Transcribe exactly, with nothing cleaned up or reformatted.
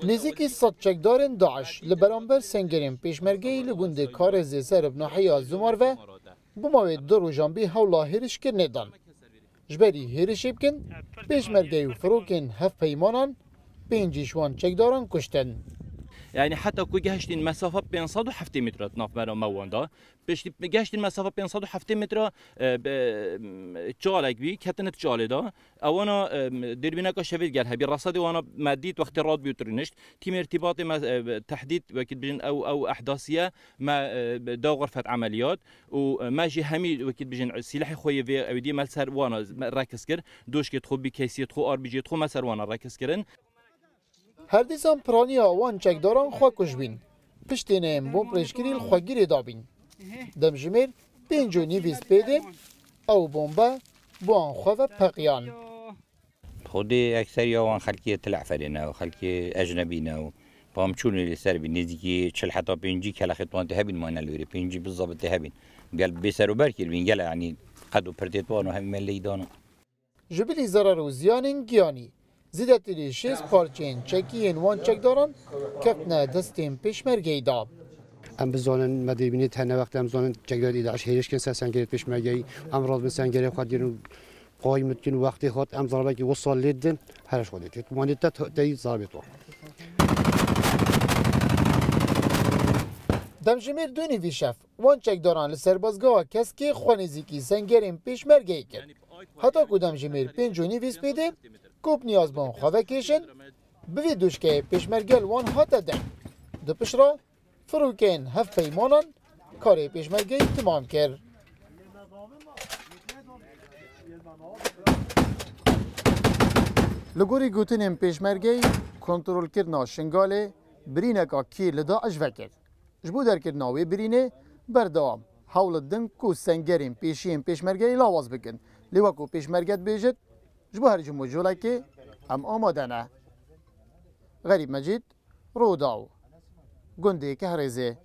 Nêzîkî sed çekdarên DAIŞ li beramber sengerên pêşmergeyî li gundê Karêzê ser bi nahiya Zumar ve bi mawê du rojan bî hewla hêrişkirinê dan. Ji berî hêrişê bikin, pêşmerge û firokên hevpeymanan pêncî ji wan çekdaran kuştin. Yani heta ku gehiştîn mesafa pênc sed û heftê metre di navbera me wan de. Piştî gehiştîn mesafa pênc sed û heftê metre, e, be, m, çalek bî, ketine çalê de. Ewana, e, m, dêrbîneka şevê gel hebî. Resedê wana me dît wextê radbî û tirnişt. Tîmê irtîbatê me, e, tehdît wekî dibêjin ew, ew ehdasiye me, e, da xurfet emeliyat. Û, e, me jî hemî wekî dibêjin sîlehê xwe yê vê ew dî me li ser wana me rekis kir. Doşkê xwe, bî keysiyê xwe, R P G'ê xwe me ser wana rekis kirin. Her dîsan piraniya wan çekdaran xwe kuj bîn. Piştî neyên bomb rêjkirî li xwe girê dabîn. Demjimêr pênc û nîvî spêdê ew bombe bi wan xwe ve peqiyan. Xwedê ekseriya wan xelkê Til Eferê ne û xelkê ecnebî ne û pamçûnê li ser bî nêzîkî çil heta pêncî kelexê wan tê hebîn mayne li wêrê pêncî bizabitê hebîn. Gel bê ser û ber kiribîn gel yanî qed û pirtê wan û hemî me leyî dano. Ji bilî zerar û ziyanên giyanî, zêdetirî şêst parçeyên çekî yên wan çekdaran ketine destên pêşmergeyî de. Em bizanin, me dê bînê tene wextê em zanin çekdarê DAIŞ hêrişkin ser sengerê pêşmergeyî, em razbin sengerê xwe dîrin û qayim dikin û wextê hat em zarabekî wisa lê didin, her ji Xwedê tê. Wanê te teyî zarabê to. Demjimêr dûnî vî şev wan çekdaran li serbazgeha Keskê xwe nêzîkî sengerên pêşmergeyê kir. Heta ku demjimêr pênc û nîvî spêdê kop niyaz bûn xwe vekêşin, bi vê duşkeyê pêşmerge li wan hate deng. Di pişt re firokeyên hevpeymanan karê pêşmergeyî timam kir. Li gorî gotinên pêşmergeyî, kontrolkirina Şingalê birîneka kî li DAIŞ vekir. Ji bo derkirina wê birînê berdewam hewl didin ku sengerên pêşiyên pêşmergeyî lawaz bikin. Lê wek ku pêşmerge dibêjit, ji bo her cim û colekê em amade ne. Xerîb Mecîd, Rûdaw, gundê Kehrêzê.